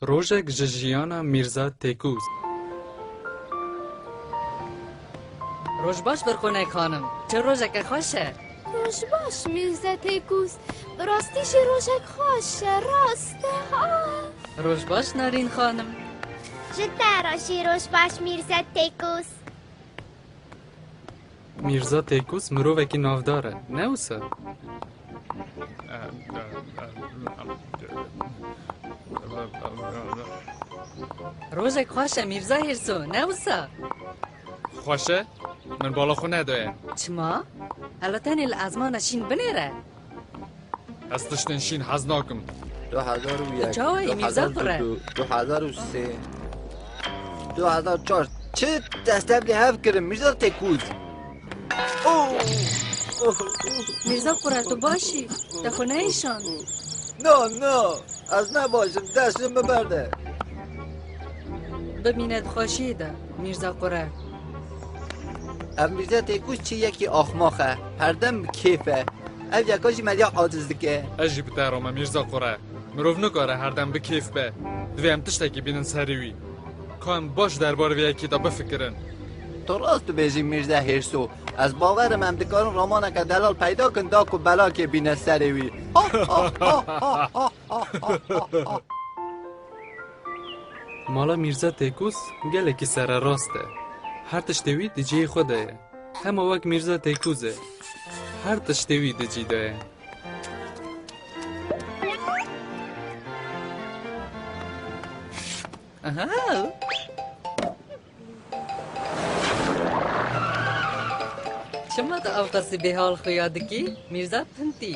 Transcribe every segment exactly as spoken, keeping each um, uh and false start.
Rojek ji jiyana Mîrza Têkûz. Roj baş Birxûnek xanim. Çi rojeke xweş e. Roj baş Mîrza Têkûz. Bi rastî jî rojek xweş e, rast e. Ah! Roj baş Narîn xanim. Ji te re jî roj baş Mîrza Têkûz. Mîrza Têkûz mirovekî navdar e, ne wisa? Rojek xweş e Mîrza Hêrso, ne wisa? Xweş e? Min bala xwe nedaye. Çima? Hela tenê li ezmana şîn binêre. Ez tiştên şîn hez nakim. Du hezar û yek, çawa yî, Mîrza Qure? Du hezar û du, du hezar û sê, du hezar çar. Çi destevlî hev kirin, Mîrza Têkûz. Oh! Oh! Mîrza Qure, tu baş î? Te xwe neîşand? Na, na, ez ne baş im, dest ji min berde. Bimîne di xweşiyê de, Mîrza Qure. Ev Mîrza Têkûz çi yekî axmax e, herdem bi kêf e. Ev yeka jî me ya aciz dike. Ez jî bi te re me Mîrza Qure. Mirov nikare herdem bi kêf be. Divê em tiştekî bînin serê wî. Ka em baş derbarê vê yekê de bifikirin. Tu rast dibêjî Mîrza Hêrso. Ez bawer im em dikarin ramaneke delal peyda kin da ku belakê bîne serê wî. Mala Mîrza Têkûz gelekî sererast e. Her tiştê wî di cihê xwe de ye. Hema wek Mîrza Têkûz e. Her tiştê wî di cî de ye. Aha! Çima tu ew qasî bêhal xuya dikî, Mîrza Pintî?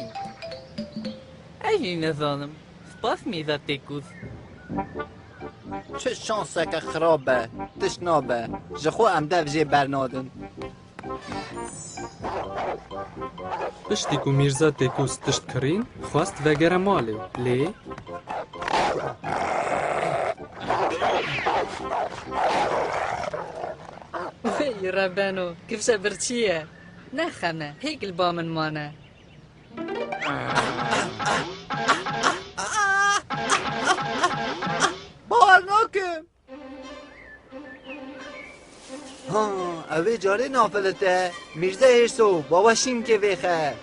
Ez jî nizanim. Spas Mîrza Têkûz. Çi şanseke xirab e, tişt nabe. Ji xwe em dev jê bernadin. Piştî ku Mîrza Têkûz tişt kirîn, xwest vegere malê, lê. Wey rebeno, kifşe birçî ye. Ne xem e, hêk li ba min mane. Bawer nakim. Ha, ev ê carê nafilite. Mîrze Hêrso, bawa şînkê vêxe.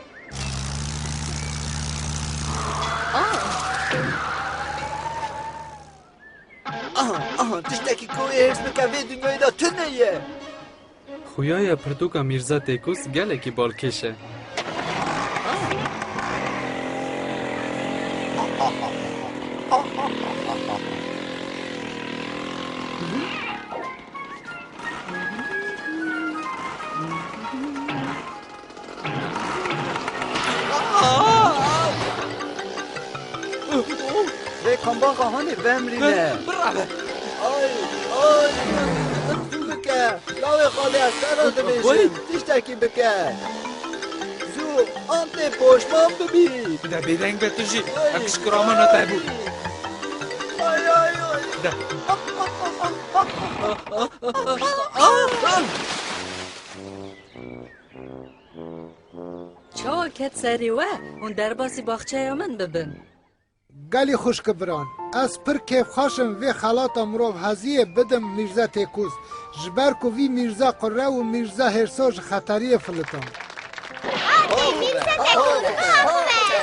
Aha, aha, tiştekî ku wê hêrs bike vê dinyayê de tune ye. Xuyaya pirtûka Mîrza Têkûz gelekî balkêş e. Vê kambaxa hanê vemrîne. Bireve. Ay, ay, zû bike. Lawê xalê ez te re dibêjim. Tiştekî bike. Zû, an tê poşman bibî. Bide bêdeng be tu jî. Ay, hek ji kiramana te bû. Ay, ay, ay. Bide. Çawa ket serê we, hûn derbasî baxçeya min bibin. Gelî xwişk û biran, ez pir kêfxweş im vê xelata mirovheziyê bidim Mîrze Têkûz, ji ber ku vî Mîrza Qurre û Mîrza Hêrso ji xeteriyê filitan. Ardê Mîrze Têkûz, biaxive!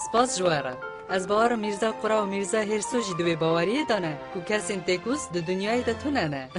Spas ji we re. Ez bawer im Mîrza Qura û Mîrza Hêrso jî di wê baweriyê de ne ku kesên têkûz di dinyayê de tune ne.